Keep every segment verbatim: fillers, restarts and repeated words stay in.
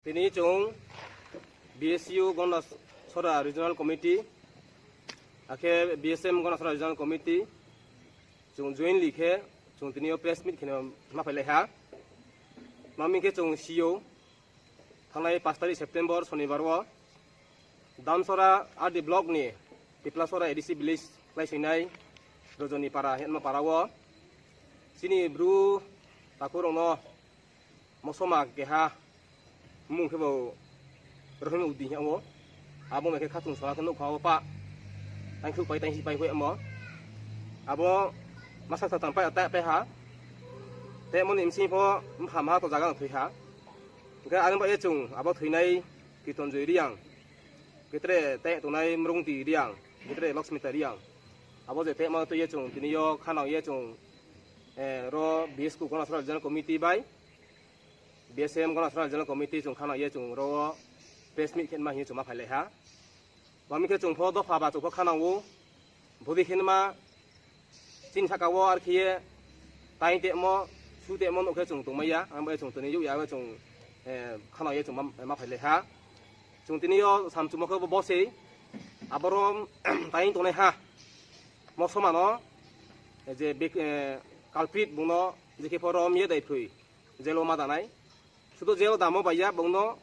Tini chwng B S U Gondasora Regional Committee, akhe B S M Gondasora Regional Committee, chwng jointly khe chwng tini o press meet kheno ma phai lai ha. Mami khe chwng sio thangnai pash tarikh September Sonibar o Damsora R D block ni Tiplasora A D C village khlai sinai Rojoni para henma para o chini bru takhurokno mosoma keha mung khe bo rohim udi hya o abo mai khe khatung sora khe nukha o pa tang khu pai tang si pai hoi amo abo masa sa tam pai ta pe ha te moni msi pho mha ma to jaga thwi ha. Hingke ani ba echung abo thwinai Kitonjoi Riang, ketre te tongnai Mrungti Riang, ketre Laxmita Riang. Abo je te ma to echung tini yo khana echung, eh, ro B S K Ganasara Regional Committee bai B S M Ganasara Regional Committee chung khana echung ro press meet khenma hi chuma phai lai ha. Mami khe chwng pho dopha ba chwng pho khanango. Budi khe nima chini saka o ar khiye tai temo, su temo nokhe chwng tongmaya. Ang bai chwng tini yuk ya chwng, eh, khana ye chwng ma, ma phai le ha. Chwng tini yo samchumo khe bo sei. Aboro tai tongnai ha. Mosomano, eh, je bek-, eh, culprit bungno je khe pho rom ye dai phui. Jelo ma danai. Sudu jelo damo baiya bungno,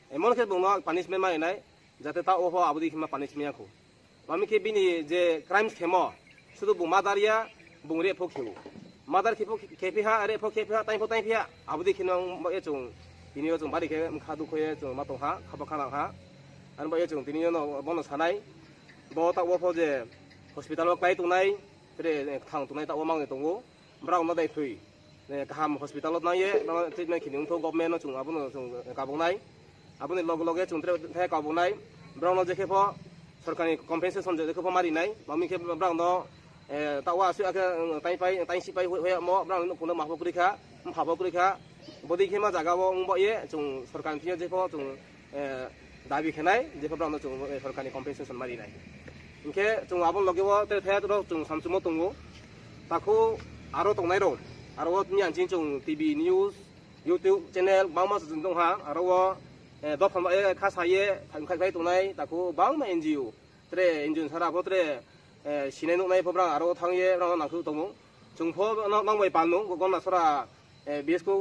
emon khe bungno punishment ma rinai, jate ta oho abudi khima punishment yakho. Mami khe bini je crimes khemo, sudu bung murder ya, bung rape pho kheo. Murder khe pho khe phi ha, rape pho khe phi ha, tai pho tai phi ha, abudi khino mo ye chung, tini yo chung bari khe mkha dukho ye chung ma tong ha, khabo khana ha. Ani bo ye chung tini yo no bono sanai, bo ta o pho je hospital o klai tongnai, tre thang tongnai ta o mang tongo, brao no dai phui. Eh, kaham hospital o nang ye, no treatment khini wngthok government no chwng abono chwng kabuknai. Aboni loge loge chwng tre, tre kabuknai. Borok no je khe pho sorkar ni compensation je khe pho ma rinai. Mami khe borok no, eh, ta wa aswk akhe, eh, tai pai, tai si pai hoya mo, borok no kuno ma pho kwrwi kha, mpha pho kwrwi kha. Bodi khe ma jaga o wng bo ye, chwng sorkar ni thing yo je pho chwng, eh, dabi khenai, je pho borok no chwng, eh, sorkar ni compensation ma rinai. Hinkhe chwng abo loge o tre thaya rok chwng samchumo tongo. Takhu aro tongnai rok, aro o tini ang chini chwng T V news, YouTube channel bangma se tong ha, aro o, eh, dophano, eh, kha saye khai khai tongnai, takhu bangma N G O, tre N G O sara pho tre, eh, sinai nuknai pho brang aro thang ye brang nangkhu tongo. Chwng pho no nang bai pal nung, Gondasora, eh, B S K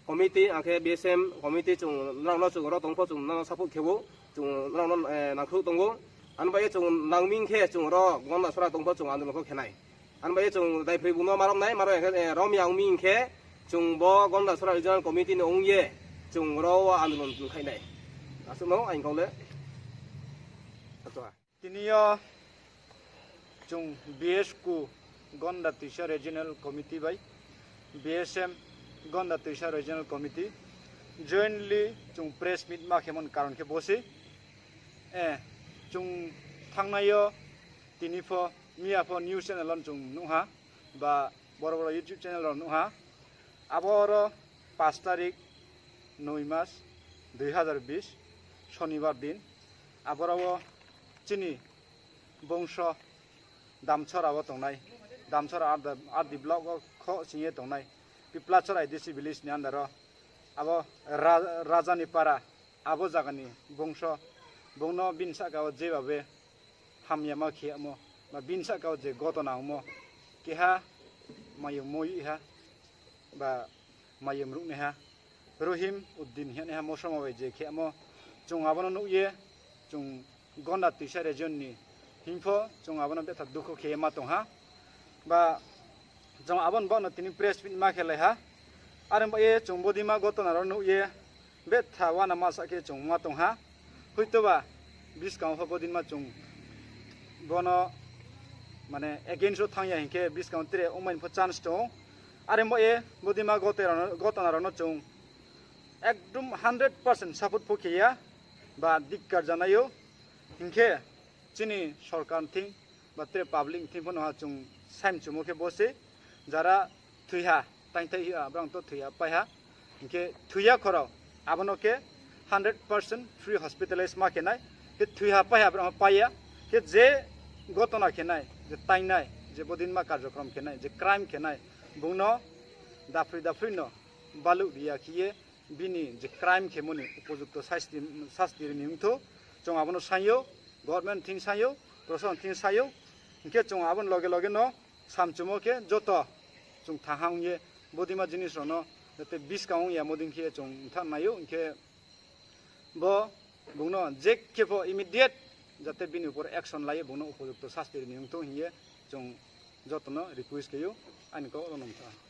committee, angkhe B S M committee chwng nang no chwng ro tong pho chwng nang support khebu, chwng nang no, eh, nangkhu tongo. Ani bai chwng nangming khe chwng ro Gondasora tong pho chwng andolon kho khenai. Ani bai chwng dai phai buno marom nai, maro engkhe, eh, rom yang mi engkhe chwng bo Gondasora Regional Committee ni ong ye chwng ro o andolon khai nai. Aswk no ang kau le. Acha. Tini yo chwng B S K Gonda Twisa Regional Committee bai B S M Gonda Twisa Regional Committee jointly chwng press meet ma khemon karon khe bo se, eh, chwng thangnai yo tini pho miya pho news channel on chwng nukha ba boro boro YouTube channel rok nukha. Abo oro pash tarik noi mas dui hazar bis Sonibar din. Aboro o chini bongso Damchora o tongnai, Damchora R D, R D block o kho singye tongnai, Piplachora A D C village ni under o. Abo Ra-, Rajani Para, abo jagani bongso, bongno bini saka o jebabe hamya ma khiyamo, ba bini saka o je gotona omo, keha mayung moi ha, ba mayung rukni ha, Rohim Uddin hwnwi ha mosoma bai je khiyamo, chwng abono nukye, chwng Gonda Twisa region ni himphw chwng abono betha dukhu kheye ma tongha. Ba chwng abono bono tini press meet ma khe lai ha. Are bai ye chwng bodima gotona rok nukye betha wana masa khe chwng ma tongha. Huitoba bwskango pho bodinma chwng bono mane against o thangya hinkhe bwskango tere wngmani pho chance tongo. Are bai ye bodima gotera-, gotona rokno chwng ekdom hundred percent support pho kheya ba dikkar janaio. Hinkhe chini sorkar thing ba tere public thing phano ha chwng saimchumo khe bo se jara thwiha, taingthai hiya, abrang to thwiha paiha. Hinkhe thwiya khorok abono khe hundred percent free hospitalize ma khenai. Khe thwiha paiha abrang paiya. Khe je gotona khenai, je taingnai, je bodinma karjokrom khenai, je crime khenai, bungno daphrwi daphrwi no baluk riya khiye bini je crime khemoni upojukto sasti, sasti rini wngtho. Chwng abono sayo, government thing sayo, proshashan thing sayo. Hinkhe chwng abono loge loge no samchumo khe joto chwng thaha wngye bodima jinis rokno jate biskang wngya modin khe chwng wngthang nayo. Hinkhe bo bungno je khe pho immediate jate bini upor action layo, bungno upojukto sasti rini wngtho hinye chwng jotono request khayo, ani kok rwno wngtha.